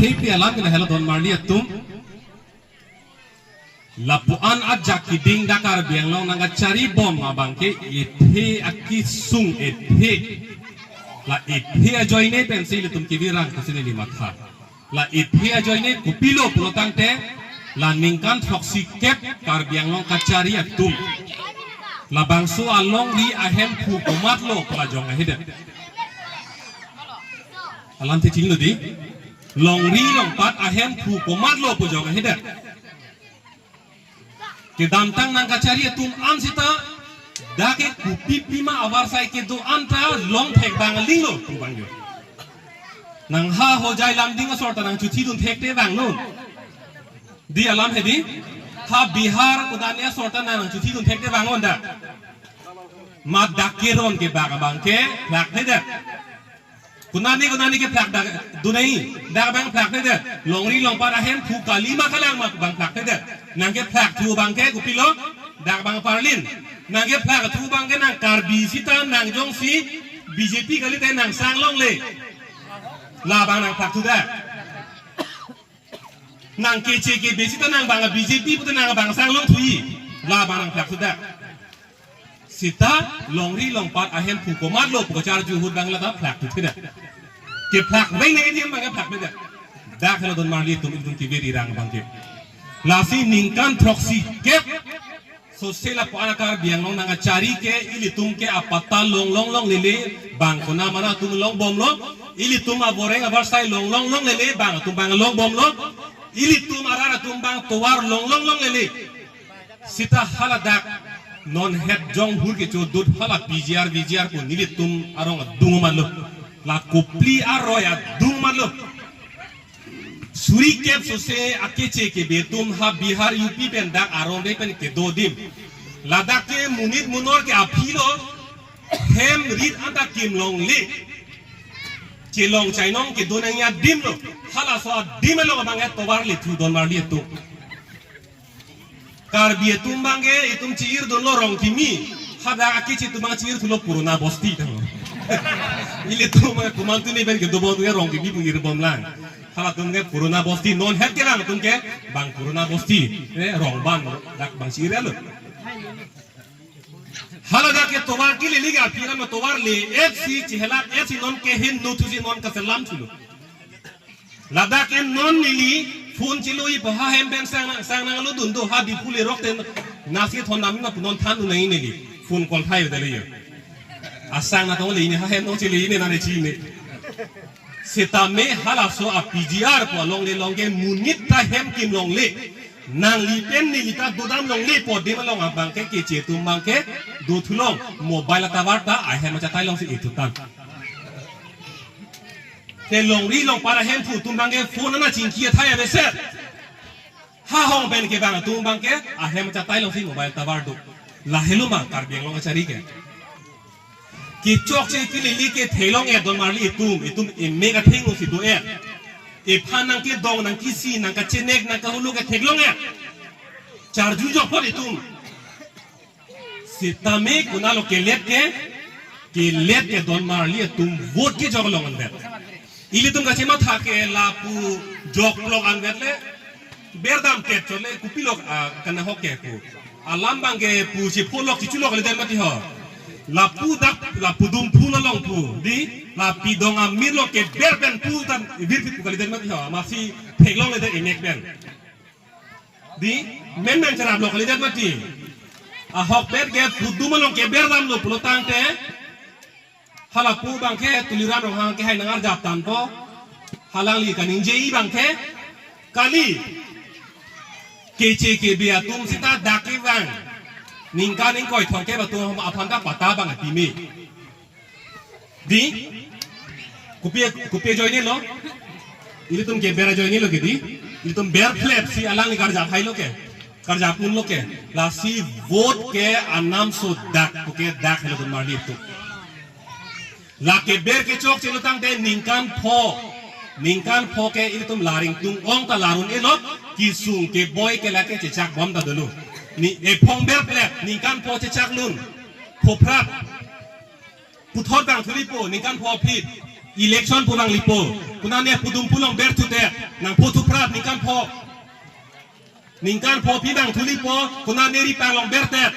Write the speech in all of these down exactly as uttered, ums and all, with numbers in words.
Thepi alam ke lahelo don marli atum. Lapu-an ajak keding dak Karbi Anglong nangkachari bom abangke ethe akisung ethe. La ethe ajoine pensi ilitum kevirang pusi neli matha. La ethe ajoine kopilo pulotangte la ningkan throksi kep Karbi Anglong kachari atum. Labangso alongri ahemphu komatlo pu ajong ahedet. Alamthe chinglo dei. Longri longpat ahemphu komatlo pu ajong ahedet. Kedamtang nangkachari atum an sita dak ke kopi pima avarsai kedo anta longthek bang alinglo pu abang jo. Nang ha Hojai Lumding asor ta nangchothi dunthekte bang non. Dei alam he dei. Ha Bihar konane asor ta nangchothi dunthekte bang non dak. Mat dak keron kebak abangke phlak thedet. Konane konane ke phlak dak dunai, dak bang phlak thedet. Longri longpat ahemphu kali ma kalang ma bang phlak thedet. Nangkephlakthu abangke kopilo, dak bang parlin. Nangkephlakthu abangke nang Karbi sita nang jongsi B J P kalite nang sang longle. Labang nangphlakthu dak. Nang K J K B sita nang bang B J P pute nang bang sang longthui. Labang nangphlakthu dak. Sita longri longpat ahemphu komatlo pu kacharju ahut bang lata phlakthedet. Kephlak bang nang idiam bang phlak thedet. Dak helo don marli atum, ilitum kevirang abangke. Lasi ningkan throksi kep sose lapu-an Karbi Anglong nangkachari ke ilitum ke apatta long long longlele bang konamana atum longbomlo. Ilitum aboreng avarsai long long longlele bang atum bang longbomlo. Ilitum arat atum bang tovar long long longlele. Sita haladak non het jonghur kechodut hala P G R V G R pu nelitum arong adung matlo. La kopli aroi adung matlo. Suri kep sose a-K J K B atum ha Bihar U P pen dak arong de pen kedo adim. Ladak ke monit monor ke aphilo hem rit anta kim longle. Chelong chainong kedo nangji adim lo. Halaso adim along abang etovar lethu don marli atum. Karbi atum abangke itum chi-ir dunlo Rongkimi. Hadak a-K J atum abang chi-ir thulo Purana Bosti tanglo. Ilitum abang komantu ni pen kedo bom ke Rongkimi pu ir bomlang. Halatum ke Purana Bosti, non het ke bang atum ke bang Purana Bosti. Eh, Rongban dak bang chi-irlo. Haladak ke tovar kelele ke aphi ram tovar le-etsi chihela-etsi non ke hin nuthusi non kaselam thulo. Ladak ke non neli phone chelo-ipo ha hem pen sang nang, sang nanglo dun do ha Diphu lerok te nasi thon dam ma pu non than dun nai neli. Phone call thai dale yo. Asang na tong le ini ha hem nong chele ini nane chine. Sitame halaso a-P G R pu alongle along ke monit ta hem kim longle. Nangli pen neli ta dodam longle pu adim along abangke K J atum abangke do thulong mobile atovar ta ahem achatai alongsi itutan. Te longri longpat ahemphu atum abangke phone ana chingki athai aveset. Ha hong pen kevang atum abangke ahem achatai alongsi mobile atovar do. Lahelo ma Karbi Anglong kachari ke. Kechokche kelele ke theklong-et don marli itum, itum emek athengno si do-et. Ephan nangkedong, nangkisi, nangkachenek, nangkahulu ke theklong-et. Charju jokpot itum. Sitame konatlo kelet ke, kelet ke don marli atum vote kejok along anvet. Ilitum kachematha ke lapu jok lok anvet le, berdam ket chot le kopilok, ah, kanahok ke pu. Alam abangke pu si pholok si chulok kalidet mati ho. Lapu dak, lapu dum phu na long pu. Dei, la pidong amir lo keber pen pu tan virphit pu kalidet mati ho. Amatsi theklong ledet emek pen. Dei, menmen cherap lo kalidet mati. Ahokpet ke pu dum along keber damlo pulotangte. Halapu abangke Tuliram Ronghang kehai nangarjap tangpo. Halangli kaningje-i abangke kali. K J K B atum sita dak kevang. Ningkan ingkoi thomkep atum aphan ta patta abang pime. Dei, kopi, kopi ajoinelo. Ilitum keber ajoinelo ke dei. Ilitum berphlep si alangli karjap hailo ke. Karjap unlo ke. Lasi vote ke anam so dak, pu ke dak helo don marli atum. La keber kechokche lo tangte ningkan pho. Ningkan pho ke ilitum laring tung ong ta larun-elo, kesung keboi ke lake chechak bom ta dolo. Ni ephong berphlep, ningkan pho chechak lun. Pho phrat. Puthot bang thuripo, ningkan pho phit. Election pu bang lipo, konane pudum pu long berthutet, nangpho thuprat ningkan pho. Ningkan pho pi bang thulipo, konane ri pang long bertet.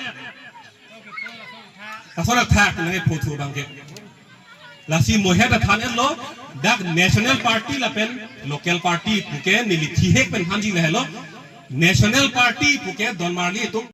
Asor thak nangpho thu bang ke. Lasi mohet athan enlo, dak national party lapen local party puke neli thihek pen hanji lahelo. National party puke don marli atum